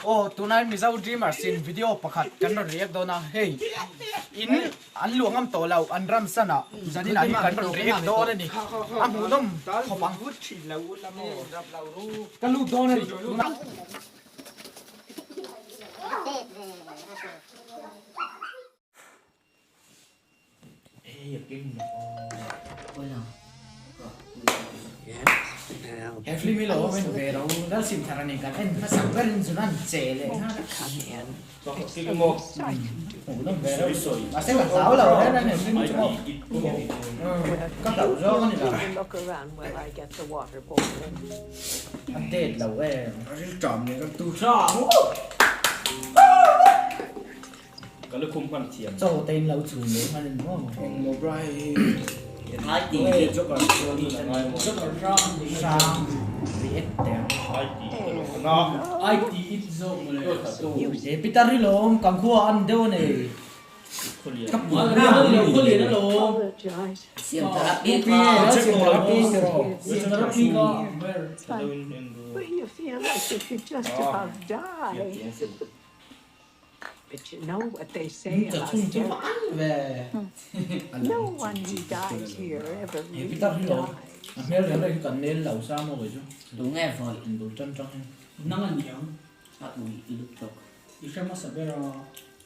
Aw tunai Mizo Dreamers in video pakhat kan rawn react dawn a hei in an luah ngam tawh lo an ram san ah zanin ah hi kan rawn react dawn a ni a hmuhnawm khawp ang ka lut dawn a ni tunah. He film hi lo awm en ve lo Lalsim thar ani kan en hmasak berin zun an che leh nghal a hmuhnawm ve reuh mahse ka hlau lo reng reng he film chu maw ka hlauh zawng ani lo a det lo em a rilṭam leh ka tu Ka lukhum hman thiam. Chaw te in lo chhun leh hman in maw. Eng maw bra hei hi. Ti hi joker joker hrang hrang react teh ang. I ti it zawk mawle. He pitar hi lawm kan khua an deuh a nei. Ka pu khawlian a lawm. Siam therapy ka. Siam therapy tiraw. Siam therapy ka. But you know what they say about death. No one who dies here ever really dies. A hmel reng reng hi kan nel lo sa maw kei chu. Tu nge vawi? In bul tan tang hian. Nang a niang. A ui lutuk. I hre hmasa ber a.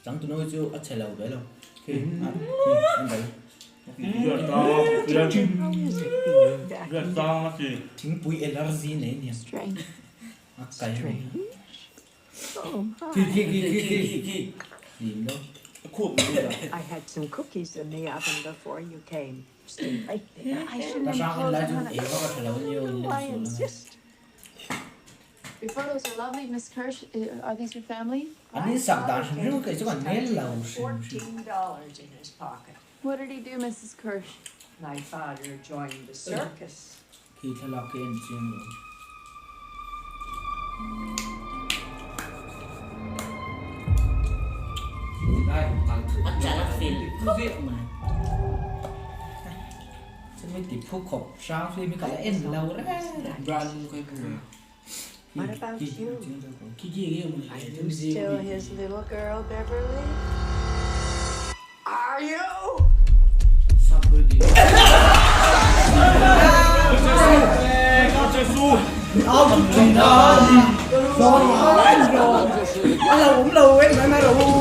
Changtu nu hi chu a chhe lo ve lo. Khi a khi an bai. Thingpui allergy nei nia. A kai a ni. Khi khi khi khi khi khi Lim lo. I had some cookies in the oven before you came. Stay right there. Ka hrang en lai chu ei vak a tha lo ania in lem I sual ange. insist. Your photos are lovely, Miss Kirsch. Are these your family? An in sak dan hrim hrim kei chu kan nel lo hrim hrim. $14 in his pocket. What did he do, Mrs. Kirsch? My father joined the circus. Khi thlalak khi en chiang lo. A chal a fel khawp mai. Chumi ti phu khawp hrang film hi ka la en lo reng reng. Brand kai bu. What about you? Khi khi nge awm Are you still his little girl, Beverly? Are you? A lo awm lo en mai mai rawh u.